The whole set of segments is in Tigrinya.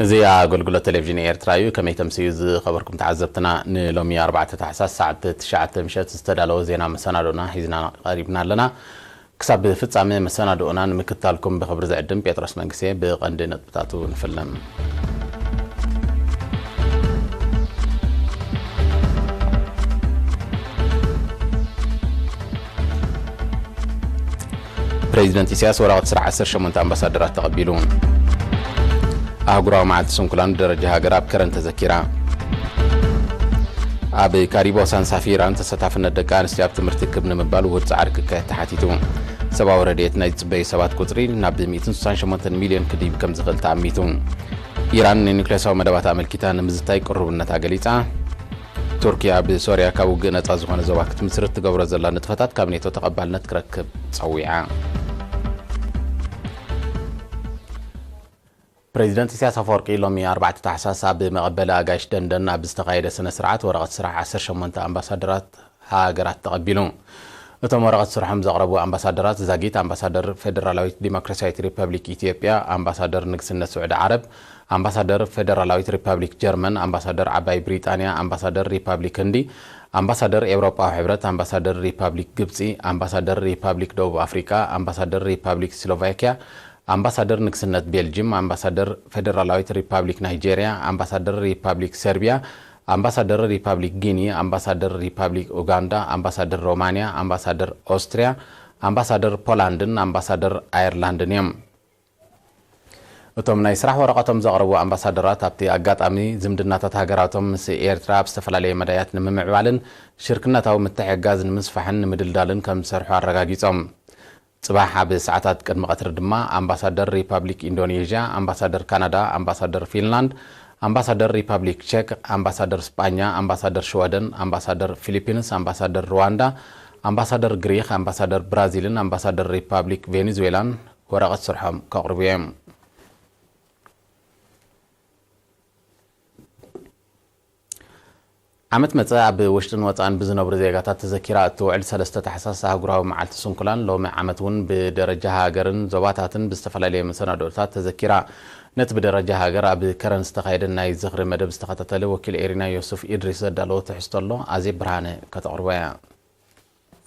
እዚ ኣገልግሎት ቴሌቪዥን ኤርትራ እዩ። ከመይ ተምስዩ ዝኸበርኩም ተዓዘብትና፣ ንሎሚ ኣርባዕተ ታሕሳስ ሰዓት ትሽዓተ ምሸት ዝተዳለወ ዜና መሰናዶና ሒዝና ቀሪብና ኣለና። ክሳብ ፍጻሜ መሰናዶና ንምክታልኩም ብኽብሪ ዝዕድም ጴጥሮስ መንግስቴ። ብቐንዲ ነጥብታቱ ንፍለም። ፕሬዚደንት ኢሳያስ ወረቐት ስራሕ ዓሰርተ ሸሞንተ ኣምባሳደራት ተቐቢሉ። ኣህጉራዊ መዓልቲ ስንኩላን ብደረጃ ሃገር ኣብ ከረን ተዘኪራ። ኣብ ካሪብ ወሳን ሳፊራን ተሳታፍነት ደቂ ኣንስትዮ ኣብ ትምህርቲ ክብ ንምባል ውሁድ ጻዕሪ ክካየድ ተሓቲቱ። ሰብኣዊ ረድኤት ናይ ዝጽበዩ ሰባት ቁጽሪ ናብ ሚእትን ስሳን ሸሞንተን ሚልዮን ክድይብ ከም ዝኽእል ተኣሚቱ። ኢራን ንኒውክሌሳዊ መደባት ኣመልኪታ ንምዝታይ ቅሩብነታ ገሊጻ። ቱርኪ ኣብ ሶርያ ካብ ውግእ ነጻ ዝኾነ ዞባ ክትምስርት ትገብሮ ዘላ ንጥፈታት ካብ ኔቶ ተቐባልነት ክረክብ ጸዊዓ። ፕሬዚደንት ኢሳያስ ኣፈወርቂ ሎሚ ኣርባዕተ ታሕሳስ ኣብ መቐበሊ ኣጋይሽ ደንደን ኣብ ዝተኻየደ ስነ ስርዓት ወረቐት ስራሕ ዓሰርተ ሸሞንተ ኣምባሳደራት ሃገራት ተቐቢሉ። እቶም ወረቐት ስርሖም ዘቕረቡ ኣምባሳደራት ዛጊት ኣምባሳደር ፌደራላዊት ዲሞክራሲያዊት ሪፐብሊክ ኢትዮጵያ፣ ኣምባሳደር ንግስነት ስዑዲ ዓረብ፣ ኣምባሳደር ፌደራላዊት ሪፐብሊክ ጀርመን፣ ኣምባሳደር ዓባይ ብሪጣንያ፣ ኣምባሳደር ሪፐብሊክ ህንዲ፣ ኣምባሳደር ኤውሮጳዊ ሕብረት፣ ኣምባሳደር ሪፐብሊክ ግብጺ፣ ኣምባሳደር ሪፐብሊክ ደቡብ ኣፍሪቃ፣ ኣምባሳደር ሪፐብሊክ ስሎቫኪያ፣ ኣምባሳደር ንግስነት ቤልጅም፣ ኣምባሳደር ፌደራላዊት ሪፐብሊክ ናይጄርያ፣ ኣምባሳደር ሪፐብሊክ ሰርቢያ፣ ኣምባሳደር ሪፐብሊክ ጊኒ፣ ኣምባሳደር ሪፐብሊክ ኡጋንዳ፣ ኣምባሳደር ሮማንያ፣ ኣምባሳደር ኦስትሪያ፣ ኣምባሳደር ፖላንድን ኣምባሳደር ኣየርላንድን እዮም። እቶም ናይ ስራሕ ወረቐቶም ዘቕረቡ ኣምባሳደራት ኣብቲ ኣጋጣሚ ዝምድናታት ሃገራቶም ምስ ኤርትራ ኣብ ዝተፈላለየ መዳያት ንምምዕባልን ሽርክነታዊ ምትሕግጋዝ ንምስፋሕን ንምድልዳልን ከም ዝሰርሑ ኣረጋጊጾም። ጽባሕ ኣብ ሰዓታት ቅድሚ ቀትሪ ድማ ኣምባሳደር ሪፐብሊክ ኢንዶኔዥያ፣ ኣምባሳደር ካናዳ፣ ኣምባሳደር ፊንላንድ፣ ኣምባሳደር ሪፐብሊክ ቼክ፣ ኣምባሳደር ስጳኛ፣ ኣምባሳደር ሽወደን፣ ኣምባሳደር ፊሊፒንስ፣ ኣምባሳደር ሩዋንዳ፣ ኣምባሳደር ግሪክ፣ ኣምባሳደር ብራዚልን ኣምባሳደር ሪፐብሊክ ቬኔዙዌላን ወረቐት ስርሖም ከቕርቡ እዮም። ዓመት መጸ ኣብ ውሽጥን ወጻእን ብዝነብሩ ዜጋታት ተዘኪራ እትውዕል ሰለስተ ታሕሳስ ኣህጉራዊ መዓልቲ ስንኩላን ሎሚ ዓመት እውን ብደረጃ ሃገርን ዞባታትን ብዝተፈላለየ መሰናድኦታት ተዘኪራ። ነቲ ብደረጃ ሃገር ኣብ ከረን ዝተኻየደ ናይ ዝኽሪ መደብ ዝተኸታተለ ወኪል ኤሪና ዮሱፍ ኢድሪስ ዘዳለዎ ትሕዝቶ ኣሎ፣ ኣዜብ ብርሃነ ከተቕርቦ እያ።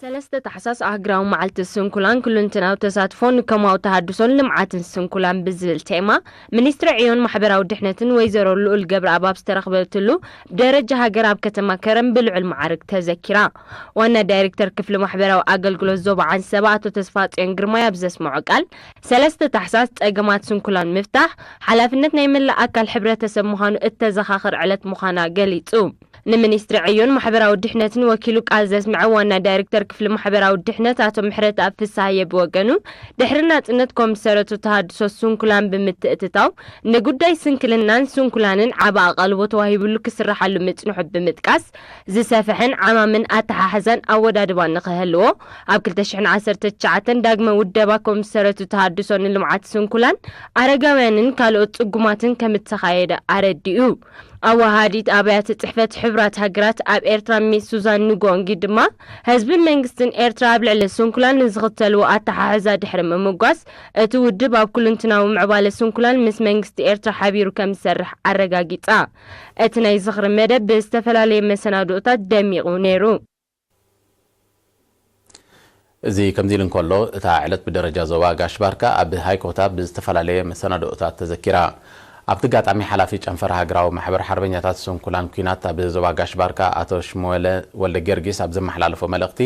ሰለስተ ታሕሳስ ኣህግራዊ መዓልቲ ስንኩላን ክሉንትናዊ ተሳትፎ ንከማዊ ተሃድሶን ልምዓትን ስንኩላን ብዝብል ቴማ ሚኒስትሪ ዕዮን ማሕበራዊ ድሕነትን ወይዘሮ ልኡል ገብረኣብ ኣብ ዝተረኽበትሉ ብደረጃ ሃገር ኣብ ከተማ ከረን ብልዑል መዓርግ ተዘኪራ። ዋና ዳይሬክተር ክፍሊ ማሕበራዊ ኣገልግሎት ዞባ ዓንሰባ ኣቶ ተስፋጽዮን ግርማይ ኣብ ዘስምዖ ቃል፣ ሰለስተ ታሕሳስ ጸገማት ስንኩላን ምፍታሕ ሓላፍነት ናይ መላእ ኣካል ሕብረተሰብ ምዃኑ እተዘኻኽር ዕለት ምዃና ገሊጹ። ንሚኒስትሪ ዕዮን ማሕበራዊ ድሕነትን ወኪሉ ቃል ዘስምዐ ዋና ዳይሬክተር ክፍሊ ማሕበራዊ ድሕነት ኣቶ ምሕረተኣብ ፍስሃየ ብወገኑ፣ ድሕሪ ናጽነት ኮምሰረቱ ተሃድሶ ስንኩላን ብምትእትታው ንጉዳይ ስንክልናን ስንኩላንን ዓቢ ኣቓልቦ ተዋሂብሉ ክስርሓሉ ምጽንሑ ብምጥቃስ፣ ዝሰፍሐን ዓማምን ኣተሓሕዛን ኣወዳድባን ንኽህልዎ ኣብ ክልተ ሽሕን ዓሰርተ ትሽዓተን ዳግመ ውደባ ኮምሰረቱ ተሃድሶ ንልምዓት ስንኩላን ኣረጋውያንን ካልኦት ጽጉማትን ከም እተኻየደ ኣረዲኡ። ኣወሃዲት ኣብያተ ጽሕፈት ሕቡራት ሃገራት ኣብ ኤርትራ ሚስ ሱዛን ንጎንጊ ድማ፣ ህዝብን መንግስትን ኤርትራ ኣብ ልዕሊ ስንኩላን ንዝኽተልዎ ኣተሓሕዛ ድሕሪ ምምጓስ፣ እቲ ውድብ ኣብ ኩልንትናዊ ምዕባለ ስንኩላን ምስ መንግስቲ ኤርትራ ሓቢሩ ከም ዝሰርሕ ኣረጋጊጻ። እቲ ናይ ዝኽሪ መደብ ብዝተፈላለየ መሰናድኦታት ደሚቑ ነይሩ። እዚ ከምዚ ኢሉ እንከሎ፣ እታ ዕለት ብደረጃ ዞባ ጋሽ ባርካ ኣብ ሃይኮታ ብዝተፈላለየ መሰናድኦታት ተዘኪራ። ኣብቲ ኣጋጣሚ፣ ሓላፊ ጨንፈር ሃገራዊ ማሕበር ሓርበኛታት ስንኩላን ኲናት ኣብ ዞባ ጋሽ ባርካ ኣቶ ሽሙኤለ ወልደ ጊዮርጊስ ኣብ ዘመሓላለፎ መልእኽቲ፣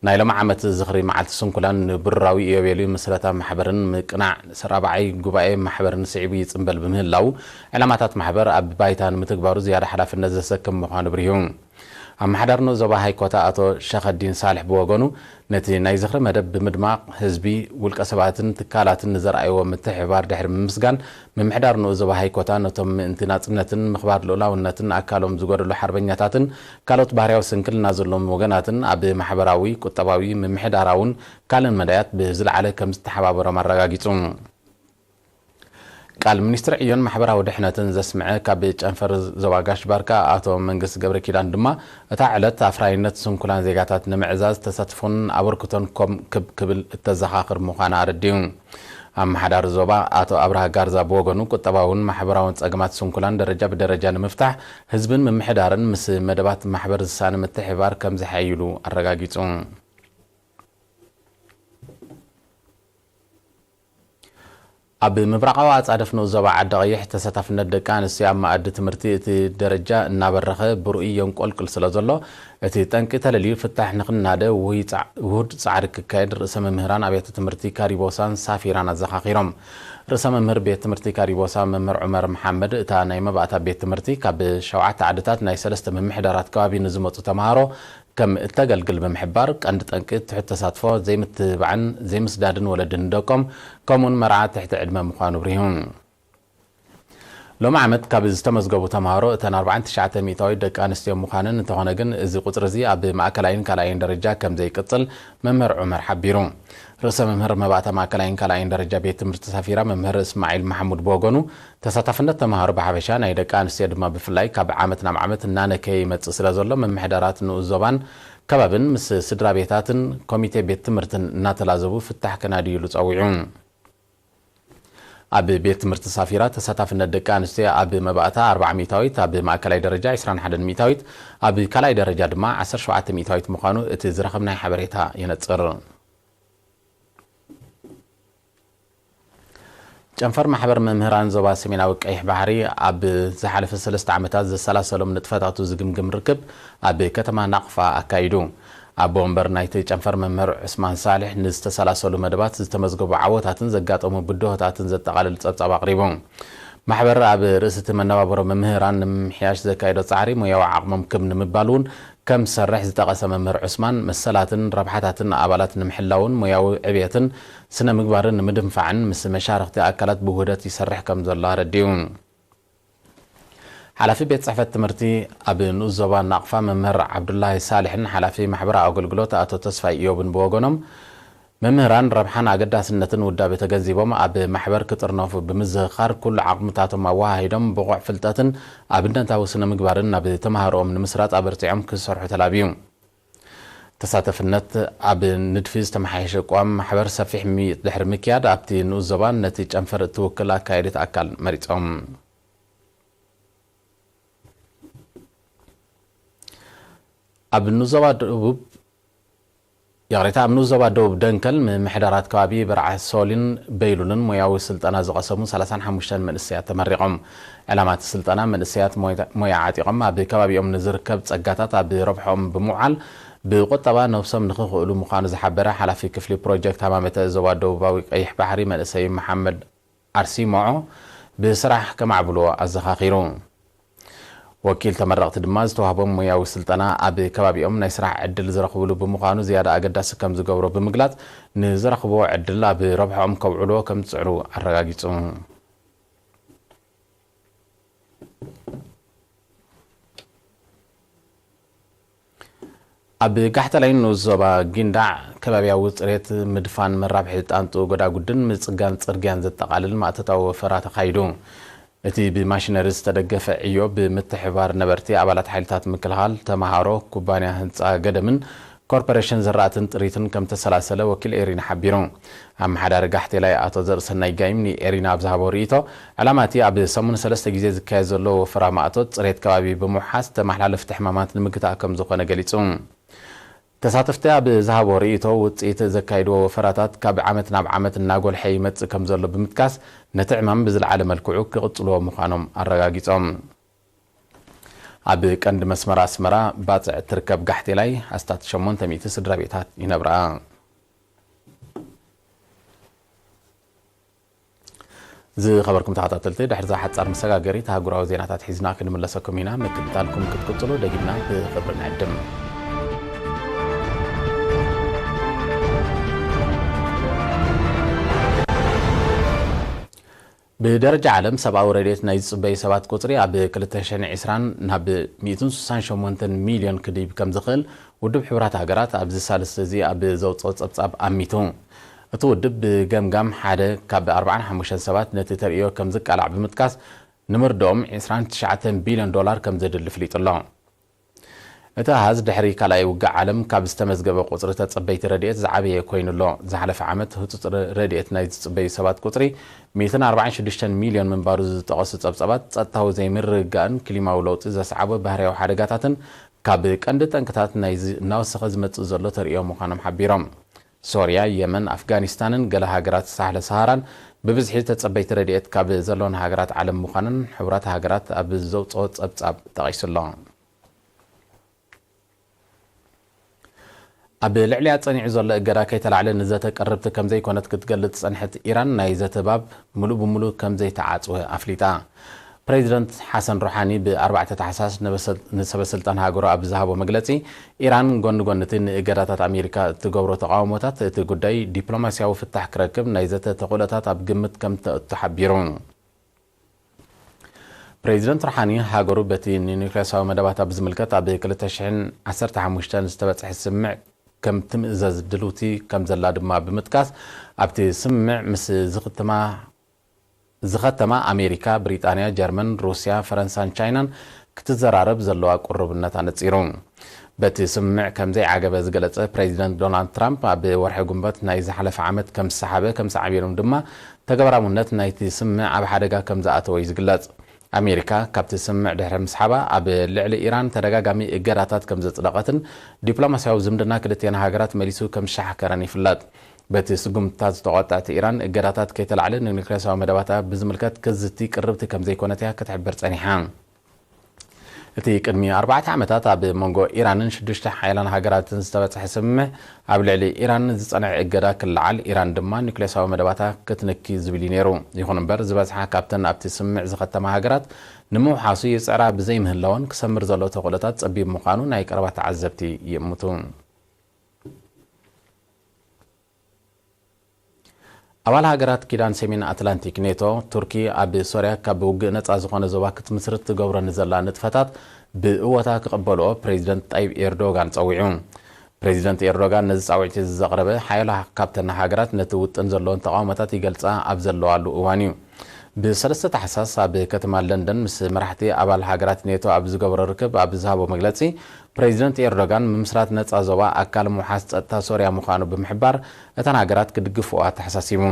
ናይ ሎሚ ዓመት ዝኽሪ መዓልቲ ስንኩላን ንብሩራዊ ኢዮቤልዩ ምስረታ ማሕበርን ምቅናዕ ራብዓይ ጉባኤ ማሕበርን ስዒቡ ይጽንበል ብምህላው፣ ዕላማታት ማሕበር ኣብ ባይታ ንምትግባሩ ዝያዳ ሓላፍነት ዘሰክም ምዃኑ ኣብሪሁ። ኣመሓዳር ንኡስ ዞባ ሃይኮታ ኣቶ ሸኸዲን ሳልሕ ብወገኑ፣ ነቲ ናይ ዝኽሪ መደብ ብምድማቕ፣ ህዝቢ፣ ውልቀ ሰባትን ትካላትን ንዘርኣይዎ ምትሕብባር ድሕሪ ምምስጋን፣ ምምሕዳር ንኡስ ዞባ ሃይኮታ ነቶም ምእንቲ ናጽነትን ምኽባር ልኡላውነትን ኣካሎም ዝጎደሉ ሓርበኛታትን ካልኦት ባህርያዊ ስንክልና ዘለዎም ወገናትን ኣብ ማሕበራዊ፣ ቁጠባዊ፣ ምምሕዳራውን ካልእን መዳያት ብዝለዓለ ከም ዝተሓባበሮም ኣረጋጊጹ። ቃል ሚኒስትሪ ዕዮን ማሕበራዊ ድሕነትን ዘስምዐ ካብ ጨንፈር ዞባ ጋሽ ባርካ ኣቶ መንግስቲ ገብረ ኪዳን ድማ፣ እታ ዕለት ኣፍራይነት ስንኩላን ዜጋታት ንምዕዛዝ ተሳትፎን ኣበርክቶን ኮም ክብ ክብል እተዘኻኽር ምዃና ኣረዲኡ። ኣመሓዳሪ ዞባ ኣቶ ኣብርሃ ጋርዛ ብወገኑ፣ ቁጠባውን ማሕበራውን ጸገማት ስንኩላን ደረጃ ብደረጃ ንምፍታሕ፣ ህዝብን ምምሕዳርን ምስ መደባት ማሕበር ዝሳነ ምትሕብባር ከም ዘሓይሉ ኣረጋጊጹ። ኣብ ምብራቓዊ ኣጻደፍ ንኡስ ዞባ ዓዲ ቀይሕ፣ ተሳታፍነት ደቂ ኣንስትዮ ኣብ መኣዲ ትምህርቲ እቲ ደረጃ እናበረኸ ብርኡይ የንቆልቅል ስለ ዘሎ፣ እቲ ጠንቂ ተለልዩ ፍታሕ ንኽናደ ውሁይ ጻዕ-፣ ውሁድ ጻዕሪ ክካየድ ርእሰ መምህራን ኣብያተ ትምህርቲ ካሪቦሳን ሳፊራን ኣዘኻኺሮም። ርእሰ መምህር ቤት ትምህርቲ ካሪቦሳ መምህር ዑመር መሓመድ፣ እታ ናይ መባእታ ቤት ትምህርቲ ካብ ሸውዓተ ዓድታት ናይ ሰለስተ ምምሕዳራት ከባቢ ንዝመጹ ተምሃሮ ከም እተገልግል ብምሕባር፣ ቀንዲ ጠንቂ ትሑት ተሳትፎ፣ ዘይምትብባዕን ዘይምስዳድን ወለዲ ንደቆም፣ ከምኡውን መርዓ ትሕቲ ዕድመ ምዃኑ ኣብሪሁ። ሎሚ ዓመት ካብ ዝተመዝገቡ ተምሃሮ እተን ኣርባዓን ትሽዓተ ሚእታዊት ደቂ ኣንስትዮ ምዃነን፣ እንተኾነ ግን እዚ ቁጽሪ እዚ ኣብ ማእከላይን ካልኣይን ደረጃ ከም ዘይቅጽል መምህር ዑመር ሓቢሩ። ርእሰ መምህር መባእታ ማእከላይን ካልኣይን ደረጃ ቤት ትምህርቲ ሳፊራ መምህር እስማዒል መሓሙድ ብወገኑ፣ ተሳታፍነት ተምሃሮ ብሓፈሻ ናይ ደቂ ኣንስትዮ ድማ ብፍላይ ካብ ዓመት ናብ ዓመት እናነከየ ይመጽእ ስለ ዘሎ፣ ምምሕዳራት ንኡስ ዞባን ከባብን ምስ ስድራ ቤታትን ኮሚቴ ቤት ትምህርትን እናተላዘቡ ፍታሕ ከናድዩሉ ጸዊዑ። ኣብ ቤት ትምህርቲ ሳፊራ ተሳታፍነት ደቂ ኣንስትዮ ኣብ መባእታ ኣርብዓ ሚእታዊት፣ ኣብ ማእከላይ ደረጃ ዕስራን ሓደን ሚእታዊት፣ ኣብ ካልኣይ ደረጃ ድማ ዓሰርተ ሸውዓተ ሚእታዊት ምዃኑ እቲ ዝረኸብናይ ሓበሬታ የነጽር። ጨንፈር ማሕበር መምህራን ዞባ ሰሜናዊ ቀይሕ ባሕሪ ኣብ ዝሓለፈ ሰለስተ ዓመታት ዘሰላሰሎም ንጥፈታቱ ዝግምግም ርክብ ኣብ ከተማ ናቕፋ ኣካይዱ። ኣቦ ወንበር ናይቲ ጨንፈር መምህር ዑስማን ሳልሕ ንዝተሰላሰሉ መደባት፣ ዝተመዝገቡ ዓወታትን ዘጋጠሙ ብድሆታትን ዘጠቓልል ጸብጻብ ኣቕሪቡ። ማሕበር ኣብ ርእሲ እቲ መነባብሮ መምህራን ንምምሕያሽ ዘካየዶ ጻዕሪ ሞያዊ ዓቕሞም ክብ ንምባል እውን ከም ዝሰርሕ ዝጠቐሰ መምህር ዑስማን፣ መሰላትን ረብሓታትን ኣባላት ንምሕላውን ሞያዊ ዕብየትን ስነ ምግባርን ንምድንፋዕን ምስ መሻርኽቲ ኣካላት ብውህደት ይሰርሕ ከም ዘሎ ኣረዲኡ። ሓላፊ ቤት ጽሕፈት ትምህርቲ ኣብ ንኡስ ዞባ ናቕፋ መምህር ዓብዱላሂ ሳልሕን ሓላፊ ማሕበራዊ ኣገልግሎት ኣቶ ተስፋይ ኢዮብን ብወገኖም፣ መምህራን ረብሓን ኣገዳስነትን ውዳቤ ተገንዚቦም ኣብ ማሕበር ክጥርነፉ ብምዝኽኻር፣ ኩሉ ዓቕምታቶም ኣወሃሂዶም ብቑዕ ፍልጠትን ኣብነታዊ ስነ ምግባርን ናብ ተምሃሮኦም ንምስራጽ ኣበርቲዖም ክሰርሑ ተላብዩ። ተሳተፍነት ኣብ ንድፊ ዝተመሓየሸ ቅዋም ማሕበር ሰፊሕ ምይይጥ ድሕሪ ምክያድ፣ ኣብቲ ንኡስ ዞባን ነቲ ጨንፈር እትውክል ኣካየዲት ኣካል መሪጾም። ኣብ ንኡስ ዞባ ደቡብ፣ ይቕሬታ፣ ኣብ ንኡስ ዞባ ደቡብ ደንከል ምምሕዳራት ከባቢ በርዓ ሶሊን በይሉልን ሞያዊ ስልጠና ዝቐሰሙ ሰላሳን ሓሙሽተን መንእሰያት ተመሪቖም። ዕላማ እቲ ስልጠና፣ መንእሰያት ሞያ፣ ሞያ ዓጢቖም ኣብ ከባቢኦም ንዝርከብ ጸጋታት ኣብ ረብሖም ብምውዓል ብቁጠባ ነብሶም ንኽኽእሉ ምዃኑ ዝሓበረ ሓላፊ ክፍሊ ፕሮጀክት ሃማመተ ዞባ ደቡባዊ ቀይሕ ባሕሪ መንእሰይ መሓመድ ኣርሲሞዖ፣ ብስራሕ ከማዕብልዎ ኣዘኻኺሩ። ወኪል ተመረቕቲ ድማ ዝተዋህቦም ሞያዊ ስልጠና ኣብ ከባቢኦም ናይ ስራሕ ዕድል ዝረኽብሉ ብምዃኑ ዝያዳ ኣገዳሲ ከም ዝገብሮ ብምግላጽ፣ ንዝረኽብዎ ዕድል ኣብ ረብሖኦም ከውዕልዎ ከም ዝጽዕሩ ኣረጋጊጹ። ኣብ ጋሕተላይ ንኡስ ዞባ ጊንዳዕ፣ ከባብያዊ ጽሬት፣ ምድፋን መራብሒ ጣንጡ ጎዳጉድን ምጽጋን ጽርግያን ዘጠቓልል ማእቶታዊ ወፈራ ተኻይዱ። እቲ ብማሽነሪ ዝተደገፈ ዕዮ፣ ብምትሕብባር ነበርቲ፣ ኣባላት ሓይልታት ምክልኻል፣ ተመሃሮ፣ ኩባንያ ህንጻ ገደምን ኮርፖሬሽን ዝራእትን ጥሪትን ከም ተሰላሰለ ወኪል ኤሪና ሓቢሩ። ኣመሓዳሪ ጋሕቴላይ ኣቶ ዘርእሰናይ ጋይም ንኤሪና ኣብ ዝሃቦ ርእይቶ፣ ዕላማ እቲ ኣብ ሰሙን ሰለስተ ግዜ ዝካየድ ዘሎ ወፈራ ማእቶት፣ ጽሬት ከባቢ ብምውሓስ ተመሓላለፍቲ ሕማማት ንምግታእ ከም ዝኾነ ገሊጹ። ተሳተፍቲ ኣብ ዝሃቦ ርእይቶ፣ ውጽኢት ዘካይድዎ ወፈራታት ካብ ዓመት ናብ ዓመት እናጎልሐ ይመጽእ ከም ዘሎ ብምጥቃስ፣ ነቲ ዕማም ብዝለዓለ መልክዑ ክቕጽልዎ ምዃኖም ኣረጋጊጾም። ኣብ ቀንዲ መስመር ኣስመራ ባጽዕ እትርከብ ጋሕቴላይ ኣስታት ሸሞንተ ሚእቲ ስድራ ቤታት ይነብራ። ዝኸበርኩም ተኸታተልቲ፣ ድሕሪ እዛ ሓጻር መሰጋገሪት ኣህጉራዊ ዜናታት ሒዝና ክንምለሰኩም ኢና። ምክትታልኩም ክትቅጽሉ ደጊምና ብኽብሪ ንዕድም። ብደረጃ ዓለም፣ ሰብኣዊ ረድኤት ናይ ዝጽበዩ ሰባት ቁጽሪ ኣብ ክልተ ሽሕን ዕስራን ናብ ሚእትን ስሳን ሸሞንተን ሚልዮን ክድይብ ከም ዝኽእል ውድብ ሕቡራት ሃገራት ኣብዚ ሳልስቲ እዚ ኣብ ዘውጽኦ ጸብጻብ ኣሚቱ። እቲ ውድብ ብገምጋም ሓደ ካብ ኣርባዓን ሓሙሽተን ሰባት ነቲ ተርእዮ ከም ዝቃላዕ ብምጥቃስ፣ ንምርድኦም ዕስራን ትሽዓተን ቢልዮን ዶላር ከም ዘድሊ ፍሊጡ ኣሎ። እቲ ኣሃዝ ድሕሪ ካልኣይ ውግእ ዓለም ካብ ዝተመዝገበ ቁጽሪ ተጸበይቲ ረድኤት ዝዓበየ ኮይኑ ኣሎ። ዝሓለፈ ዓመት ህጹጽ ረ-፣ ረድኤት ናይ ዝጽበዩ ሰባት ቁጽሪ ሚእትን ኣርባዓን ሽዱሽተን ሚልዮን ምንባሩ ዝጠቐሱ ጸብጻባት፣ ጸጥታዊ ዘይምርግጋእን ክሊማዊ ለውጢ ዘስዓቦ ባህርያዊ ሓደጋታትን ካብ ቀንዲ ጠንቅታት ናይዚ እናወሰኸ ዝመጽእ ዘሎ ተርእዮ ምዃኖም ሓቢሮም። ሶርያ፣ የመን፣ ኣፍጋኒስታንን ገለ ሃገራት ሳሕለ ሰሃራን ብብዝሒ ተጸበይቲ ረድኤት ካብ ዘለወን ሃገራት ዓለም ምዃነን ሕቡራት ሃገራት ኣብ ዘውጽኦ ጸብጻብ ጠቒሱ ኣሎ። ኣብ ልዕሊኣ ጸኒዑ ዘሎ እገዳ ከይተላዕለ ንዘተ ቅርብቲ ከም ዘይኮነት ክትገልጽ ዝጸንሐት ኢራን፣ ናይ ዘተ ባብ ምሉእ ብምሉእ ከም ዘይተዓጽወ ኣፍሊጣ። ፕሬዚደንት ሓሰን ሩሓኒ ብ ኣርባዕተ ታሕሳስ ነበሰ-፣ ንሰበ ስልጣን ሃገሩ ኣብ ዝሃቦ መግለጺ፣ ኢራን ጎኒ ጎኒ እቲ ንእገዳታት ኣሜሪካ እትገብሮ ተቓውሞታት፣ እቲ ጉዳይ ዲፕሎማስያዊ ፍታሕ ክረክብ ናይ ዘተ ተኽእሎታት ኣብ ግምት ከም ተእቱ ሓቢሩ። ፕሬዚደንት ሩሓኒ፣ ሃገሩ በቲ ንኒውክሌሳዊ መደባታ ብዝምልከት ኣብ ክልተ ሽሕን ዓሰርተ ሓሙሽተን ዝተበጽሐ ስምምዕ ከም ትምእዘዝ ድልውቲ ከም ዘላ ድማ ብምጥቃስ፣ ኣብቲ ስምምዕ ምስ ዝኽትማ፣ ዝኸተማ ኣሜሪካ፣ ብሪጣንያ፣ ጀርመን፣ ሩስያ፣ ፈረንሳን ቻይናን ክትዘራረብ ዘለዋ ቅሩብነት ኣነጺሩ። በቲ ስምምዕ ከም ዘይዓገበ ዝገለጸ ፕሬዚደንት ዶናልድ ትራምፕ፣ ኣብ ወርሒ ጉንበት ናይ ዝሓለፈ ዓመት ከም ዝሰሓበ፣ ከም ሰዓቤሎም ድማ ተግባራውነት ናይቲ ስምምዕ ኣብ ሓደጋ ከም ዝኣተወ እዩ ዝግለጽ። ኣሜሪካ ካብቲ ስምምዕ ድሕሪ ምስሓባ፣ ኣብ ልዕሊ ኢራን ተደጋጋሚ እገዳታት ከም ዘጽደቐትን ዲፕሎማስያዊ ዝምድና ክልቲኣን ሃገራት መሊሱ ከም ዝሸሓከረን ይፍለጥ። በቲ ስጉምትታት ዝተቖጠዐት ኢራን፣ እገዳታት ከይተላዕለ ንኒውክሌሳዊ መደባታ ብዝምልከት ክዝቲ ቅርብቲ ከም ዘይኮነት እያ ክትሕብር ጸኒሓ። እቲ ቅድሚ ኣርባዕተ ዓመታት ኣብ መንጎ ኢራንን ሽዱሽተ ሓያላን ሃገራትን ዝተበጽሐ ስምምዕ፣ ኣብ ልዕሊ ኢራን ዝጸንዐ እገዳ ክለዓል፣ ኢራን ድማ ኒውክሌሳዊ መደባታ ክትንኪ ዝብል እዩ ነይሩ። ይኹን እምበር፣ ዝበዝሓ ካብተን ኣብቲ ስምምዕ ዝኸተማ ሃገራት ንምውሓሱ ይጽዕራ ብዘይምህላወን፣ ክሰምር ዘሎ ተኽእሎታት ጸቢብ ምዃኑ ናይ ቀረባ ተዓዘብቲ ይእምቱ። ኣባል ሃገራት ኪዳን ሰሜን ኣትላንቲክ ኔቶ፣ ቱርኪ ኣብ ሶርያ ካብ ውግእ ነጻ ዝኾነ ዞባ ክትምስርት ትገብሮ ንዘላ ንጥፈታት ብእወታ ክቕበልኦ ፕሬዚደንት ጣይብ ኤርዶጋን ጸዊዑ። ፕሬዚደንት ኤርዶጋን ነዚ ጻውዒት እዚ ዘቕረበ፣ ሓያሎ ካብተን ሃገራት ነቲ ውጥን ዘለወን ተቓውሞታት ይገልጻ ኣብ ዘለዋሉ እዋን እዩ። ብሰለስተ ታሕሳስ ኣብ ከተማ ለንደን ምስ መራሕቲ ኣባል ሃገራት ኔቶ ኣብ ዝገበሮ ርክብ ኣብ ዝሃቦ መግለጺ፣ ፕሬዚደንት ኤርዶጋን፣ ምምስራት ነጻ ዞባ ኣካል ምውሓስ ጸጥታ ሶርያ ምዃኑ ብምሕባር፣ እተን ሃገራት ክድግፍኦ ኣተሓሳሲቡ።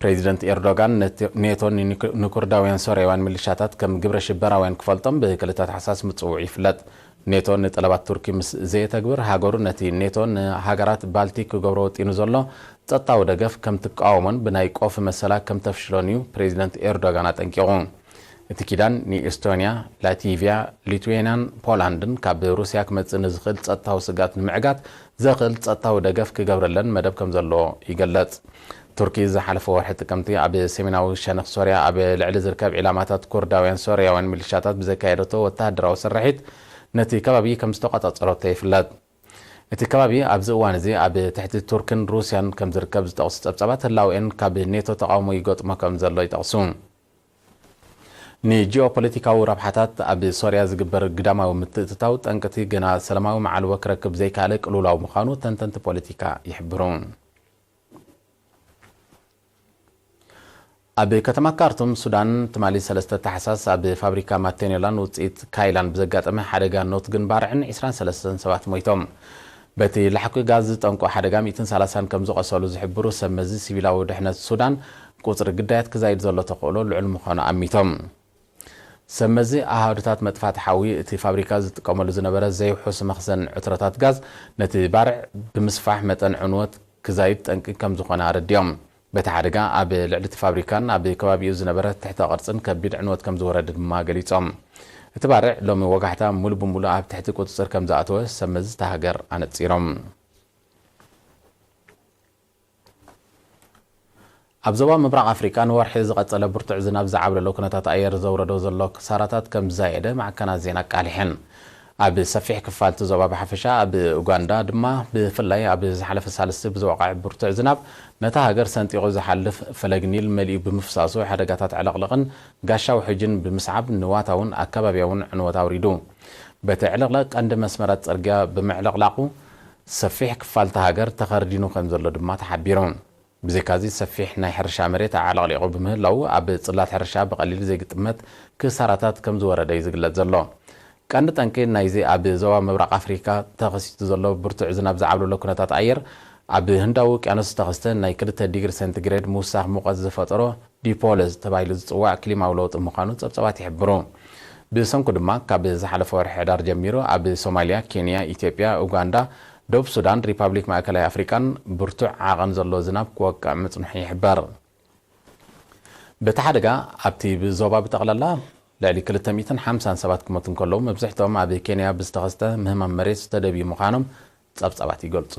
ፕሬዚደንት ኤርዶጋን፣ ነቲ-፣ ኔቶ ንኒኩ-፣ ንኩርዳውያን ሶርያውያን ሚሊሻታት ከም ግብረ ሽበራውያን ክፈልጦም ብክልተ ታሕሳስ ምጽውዑ ይፍለጥ። ኔቶ ንጠለባት ቱርኪ ምስ ዘየተግብር፣ ሃገሩ ነቲ ኔቶ ንሃገራት ባልቲክ ክገብሮ ወጢኑ ዘሎ ጸጥታዊ ደገፍ ከም ትቃወሞን ብናይ ቆፍ መሰላ ከም ተፍሽሎን እዩ ፕሬዚደንት ኤርዶጋን ኣጠንቂቑ። እቲ ኪዳን ንኤስቶንያ፣ ላቲቪያ፣ ሊትዌንያን ፖላንድን ካብ ሩስያ ክመጽእ ንዝኽእል ጸጥታዊ ስግኣት ንምዕጋት ዘኽእል ጸጥታዊ ደገፍ ክገብረለን መደብ ከም ዘለዎ ይገልጽ። ቱርኪ ዝሓለፈ ወርሒ ጥቅምቲ ኣብ ሰሜናዊ ሸነኽ ሶርያ ኣብ ልዕሊ ዝርከብ ዒላማታት ኩርዳውያን ሶርያውያን ሚሊሻታት ብዘካየደቶ ወተሃደራዊ ስርሒት ነቲ ከባቢ ከም ዝተቖጻጸረቶ ይፍለጥ። እቲ ከባቢ ኣብዚ እዋን እዚ ኣብ ትሕቲ ቱርክን ሩስያን ከም ዝርከብ ዝጠቕሱ ጸብጻባት፣ ህላውኤን ካብ ኔቶ ተቓውሞ ይገጥሞ ከም ዘሎ ይጠቕሱ። ንጂኦፖለቲካዊ ረብሓታት ኣብ ሶርያ ዝግበር ግዳማዊ ምትእትታው ጠንቅቲ ገና ሰላማዊ መዓልቦ ክረክብ ዘይከኣለ ቅልውላው ምዃኑ ተንተንቲ ፖለቲካ ይሕብሩ። ኣብ ከተማ ካርቱም ሱዳን፣ ትማሊ ሰለስተ ታሕሳስ ኣብ ፋብሪካ ማቴኔላን ውፅኢት ካይላን ብዘጋጠመ ሓደጋ ኖትግን ባርዕን ዒስራን ሰለስተን ሰባት ሞይቶም። በቲ ላሕኲ ጋዝ ዝጠንቆ ሓደጋ ሚእትን ሰላሳን ከም ዝቖሰሉ ዝሕብሩ ሰብ መዚ ሲቪላዊ ድሕነት ሱዳን፣ ቁፅሪ ግዳያት ክዛይድ ዘሎ ተኽእሎ ልዑል ምዃኑ ኣሚቶም። ሰብ መዚ ኣሃዱታት መጥፋእቲ ሓዊ እቲ ፋብሪካ ዝጥቀመሉ ዝነበረ ዘይውሑስ መኽዘን ዕትሮታት ጋዝ ነቲ ባርዕ ብምስፋሕ መጠን ዕንወት ክዛይድ ጠንቂ ከም ዝኾነ ኣረዲኦም። በቲ ሓደጋ ኣብ ልዕሊ እቲ ፋብሪካን ኣብ ከባቢኡ ዝነበረ ትሕተ ቅርጽን ከቢድ ዕንወት ከም ዝወረደ ድማ ገሊጾም። እቲ ባርዕ ሎሚ ወጋሕታ ሙሉ ብሙሉ ኣብ ትሕቲ ቁጽጽር ከም ዝኣተወ ሰብ መዚ እታ ሃገር ኣነጺሮም። ኣብ ዞባ ምብራቕ ኣፍሪቃ ንወርሒ ዝቐጸለ ብርቱዕ ዝናብ ዝዓብለሎ ኩነታት ኣየር ዘውረዶ ዘሎ ክሳራታት ከም ዝዛየደ ማዕከናት ዜና ኣቃሊሐን። ኣብ ሰፊሕ ክፋል እቲ ዞባ ብሓፈሻ፣ ኣብ ኡጋንዳ ድማ ብፍላይ ኣብ ዝሓለፈ ሳልስቲ ብዝወቕዐ ብርቱዕ ዝናብ ነታ ሃገር ሰንጢቑ ዝሓልፍ ፈለግ ኒል መሊኡ ብምፍሳሱ ሓደጋታት ዕለቕለቕን ጋሻ ውሕጅን ብምስዓብ ንዋታውን ኣከባቢያውን ዕንወት ኣውሪዱ። በቲ ዕልቕለቕ ቀንዲ መስመራት ጽርግያ ብምዕልቕላቑ ሰፊሕ ክፋል እታ ሃገር ተኸርዲኑ ከም ዘሎ ድማ ተሓቢሩ። ብዘይካዚ ሰፊሕ ናይ ሕርሻ መሬት ኣዕለቕሊቑ ብምህላዉ ኣብ ጽላት ሕርሻ ብቐሊል ዘይግጥመት ክሳራታት ከም ዝወረደ እዩ ዝግለጽ ዘሎ። ቀንዲ ጠንቂ ናይዚ ኣብ ዞባ ምብራቕ ኣፍሪካ ተኸሲቱ ዘሎ ብርቱዕ ዝናብ ዝዓብለሎ ኩነታት ኣየር፣ ኣብ ህንዳዊ ውቅያኖስ ዝተኸስተ ናይ ክልተ ዲግሪ ሴንቲግሬድ ምውሳኽ ሙቐት ዝፈጠሮ ዲፖለስ ተባሂሉ ዝጽዋዕ ክሊማዊ ለውጢ ምዃኑ ጸብጻባት ይሕብሩ። ብሰንኩ ድማ ካብ ዝሓለፈ ወርሒ ሕዳር ጀሚሩ ኣብ ሶማልያ፣ ኬንያ፣ ኢትዮጵያ፣ ኡጋንዳ፣ ደቡብ ሱዳን፣ ሪፓብሊክ ማእከላይ ኣፍሪቃን ብርቱዕ ዓቐን ዘለዎ ዝናብ ክወቅዕ ምጽንሑ ይሕበር። በቲ ሓደጋ ኣብቲ ዞባ ብጠቕላላ ልዕሊ ክልተ ሚእትን ሓምሳን ሰባት ክሞቱ እንከለዉ፣ መብዝሕትኦም ኣብ ኬንያ ብዝተኸስተ ምህማም መሬት ዝተደብዩ ምዃኖም ጸብጻባት ይገልጹ።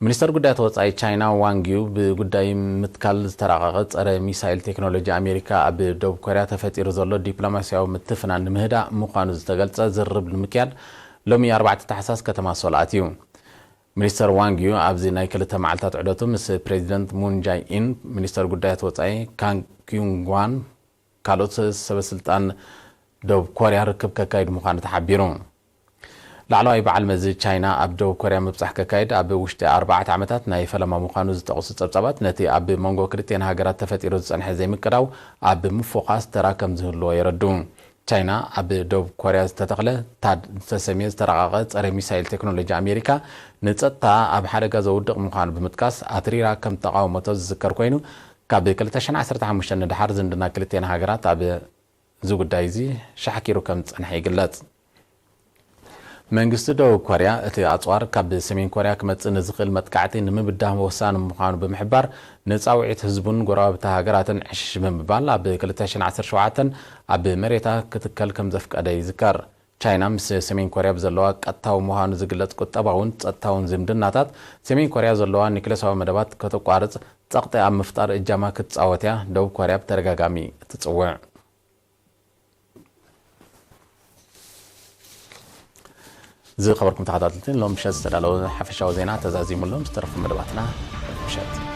ሚኒስተር ጉዳያት ወጻኢ ቻይና ዋንግ ዩ ብጉዳይ ምትካል ዝተራቐቐ ጸረ ሚሳይል ቴክኖሎጂ ኣሜሪካ ኣብ ደቡብ ኮርያ ተፈጢሩ ዘሎ ዲፕሎማስያዊ ምትፍናን ንምህዳእ ምዃኑ ዝተገልጸ ዝርርብ ንምክያድ ሎሚ ኣርባዕተ ታሕሳስ ከተማ ሶል ኣትዩ። ሚኒስተር ዋንግ ዩ ኣብዚ ናይ ክልተ መዓልታት ዑደቱ ምስ ፕሬዚደንት ሙን ጃይ ኢን፣ ሚኒስተር ጉዳያት ወጻኢ ካንግ ኪዩንጓን ካልኦት ሰበስልጣን ደቡብ ኮርያ ርክብ ከካይድ ምዃኑ ተሓቢሩ። ላዕለዋይ በዓል መዚ ቻይና ኣብ ደቡብ ኮርያ ምብጻሕ ከካይድ ኣብ ውሽጢ ኣርባዕተ ዓመታት ናይ ፈለማ ምዃኑ ዝጠቕሱ ጸብጻባት፣ ነቲ ኣብ መንጎ ክልቲኤን ሃገራት ተፈጢሩ ዝጸንሐ ዘይምቅዳው ኣብ ምፍዃስ ተራ ከም ዝህልዎ የረድኡ። ቻይና ኣብ ደቡብ ኮርያ ዝተተኽለ ታድ ዝተሰምየ ዝተራቐቐ ጸረ ሚሳይል ቴክኖሎጂ ኣሜሪካ ንጸጥታ ኣብ ሓደጋ ዘውድቕ ምዃኑ ብምጥቃስ ኣትሪራ ከም ተቓወመቶ ዝዝከር ኮይኑ፣ ካብ ክልተ ሽሕን ዓሰርተ ሓሙሽተን ንደሓር ዝምድና ክልቲኤን ሃገራት ኣብ እዚ ጉዳይ እዚ ሻሕኪሩ ከም ዝጸንሐ ይግለጽ። መንግስቲ ደቡብ ኮርያ እቲ ኣጽዋር ካብ ሰሜን ኮርያ ክመጽእ ንዝኽእል መጥቃዕቲ ንምብዳህ ወሳኒ ምዃኑ ብምሕባር፣ ንጻውዒት ህዝቡን ጎረባብቲ ሃገራትን ዕሽሽ ብምባል ኣብ ክልተ ሽሕን ዓሰርተ ሸውዓተን ኣብ መሬታ ክትከል ከም ዘፍቀደ ይዝከር። ቻይና ምስ ሰሜን ኮርያ ብዘለዋ ቀጥታዊ ምዃኑ ዝግለጽ ቁጠባውን ጸጥታውን ዝምድናታት፣ ሰሜን ኮርያ ዘለዋ ኒክለሳዊ መደባት ከተቋርጽ ጸቕጢ ኣብ ምፍጣር እጃማ ክትጻወት እያ ደቡብ ኮርያ ብተደጋጋሚ እትጽውዕ። ዝኸበርኩም ተኸታተልቲ፣ ሎም ምሸት ዝተዳለወ ሓፈሻዊ ዜና ተዛዚሙ ኣሎ። ምስ ተረፉ መደባትና ምሸት።